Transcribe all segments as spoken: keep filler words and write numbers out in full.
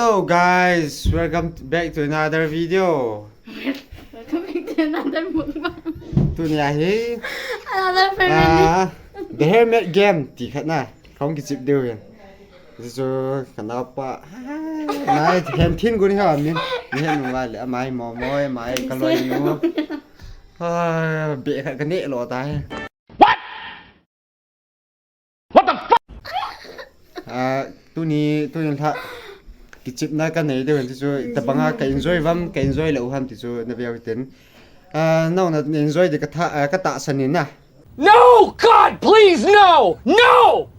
Hello guys, welcome back to another video. Welcome back to another mukbang. Tuni ahi. Another family. Ah, the helmet game ti khat na. Kong kichip diu hin. Chu chu ka naopa. Nai hen thin gun ha min. Ni hen wa le amai mo mo amai ka loi nu. Ah, be khat ka ne lo ta he. What? What the fuck? Ah, tuni, tuni lha kichipna ka nei deu hen ti chu, tabanga ka enjoy vam, ka enjoy le u ham ti chu na veu tin. Ah, nau na enjoy di ka tha, ah, ka tahsan in na. No, God, please, no! No!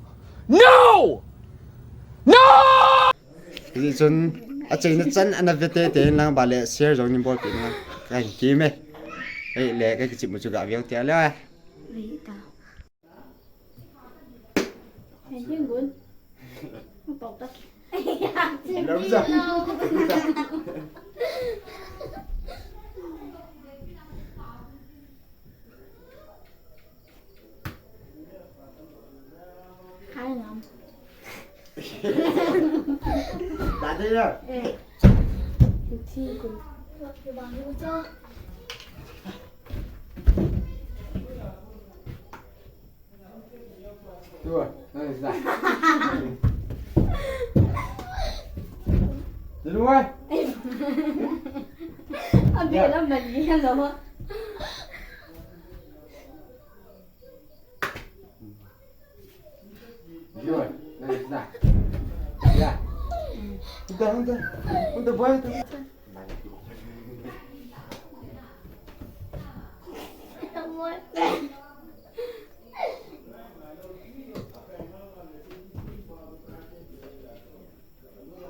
No! No! Ti chun, acheina chan ana ve tete lang ba le share jong nin bol pi na. Ka hin ki me. Ei le, ka kichip mu chu ga veu ti a le. Vei ta. Hen hin gun. Pau ta. Lam sa. Hai lam. Dade ya. Eh. Ti gun.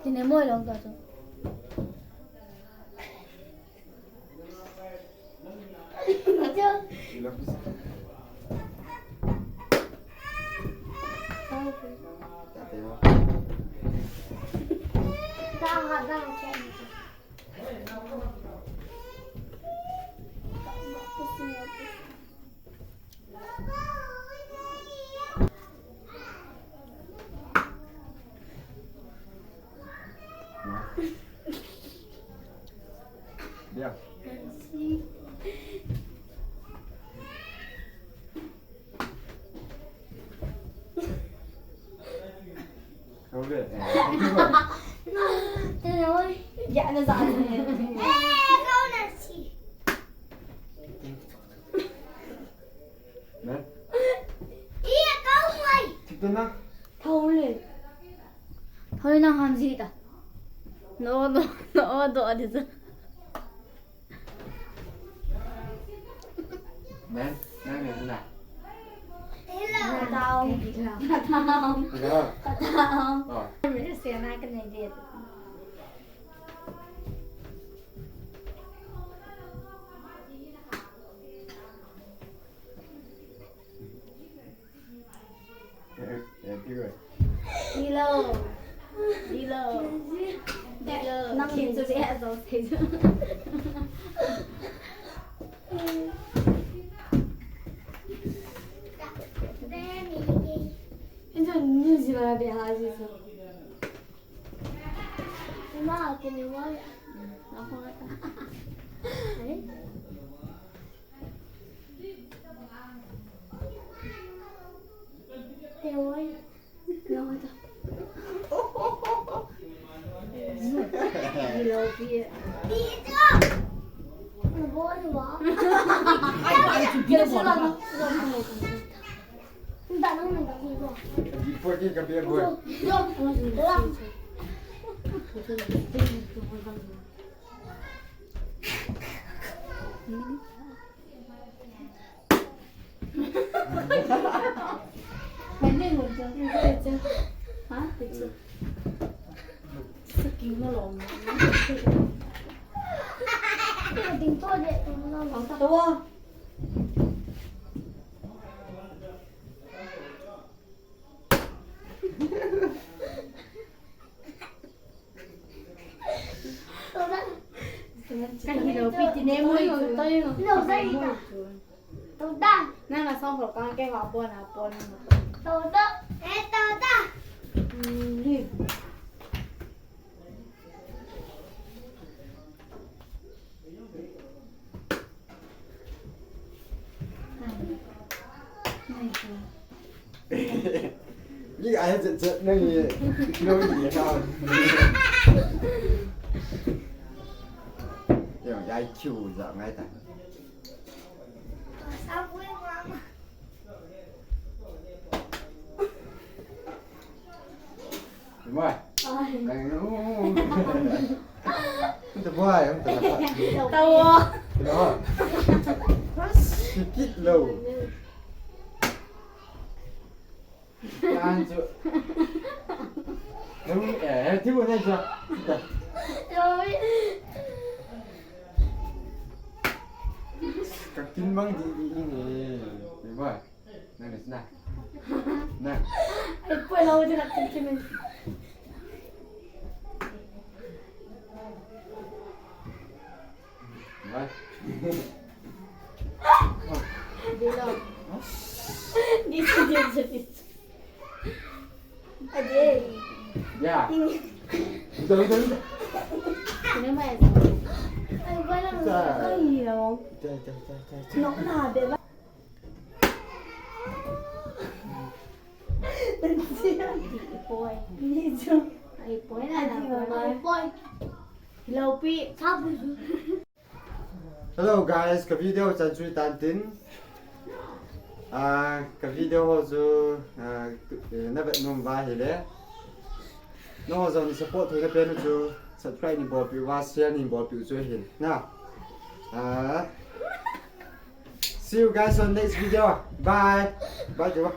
Tine moi long ta chu. Thole. Thole nang ham ji ta. No, no, no, do adi sa. Nang, nang ni na. Katao. Katao. Katao. Oh. Mere se na ka nahi de. Hello. Hello. Hello. Nang kin chu dia zo thei chu. Hin chu ni ji ba be ha ji chu. Ma, kin ni wa. Ka hi lo pi ti ne mo i chu. Nang na song pho kang ke ha pon ha pon. Tota. Eh, tota. Hmm, hi. Ni ai chet chet nang ni. Lo ni ka. Yo, ya kiu za ngai ta. Mai. Ai. Ai, oh. Ante boy, ante na. Tawo. Kilo. Sikit lo. Anju. Nung, eh, eh, tibu na siya. Kakin bang di, di ini. Di ba? Nang, nang. Nang. Ay, pwede ako dyan, kakin. Ba? Dilo. Dito, dito, dito. Ade. Ya. Udah, udah, udah. Sino ba yan? Ay, wala. Sa- Ay, no. Ito, ito, ito, ito, ito. No, na, diba? Nansiya. Di, ipoy. Medyo. Ay, ipoy na lang. Ay, ipoy. Hilaw pi. Sabi. Hello guys, ka video chan chu hitan tin. Ah, ka video ho chu, ah, eh, na vet nom uva ahile. Nangho jong nei support thei na pen u chu subscribe nei bolpeh uva, share nei bolpeh u chu ahin. Na. Ah. See you guys on next video. Bye. Bye, Jeva.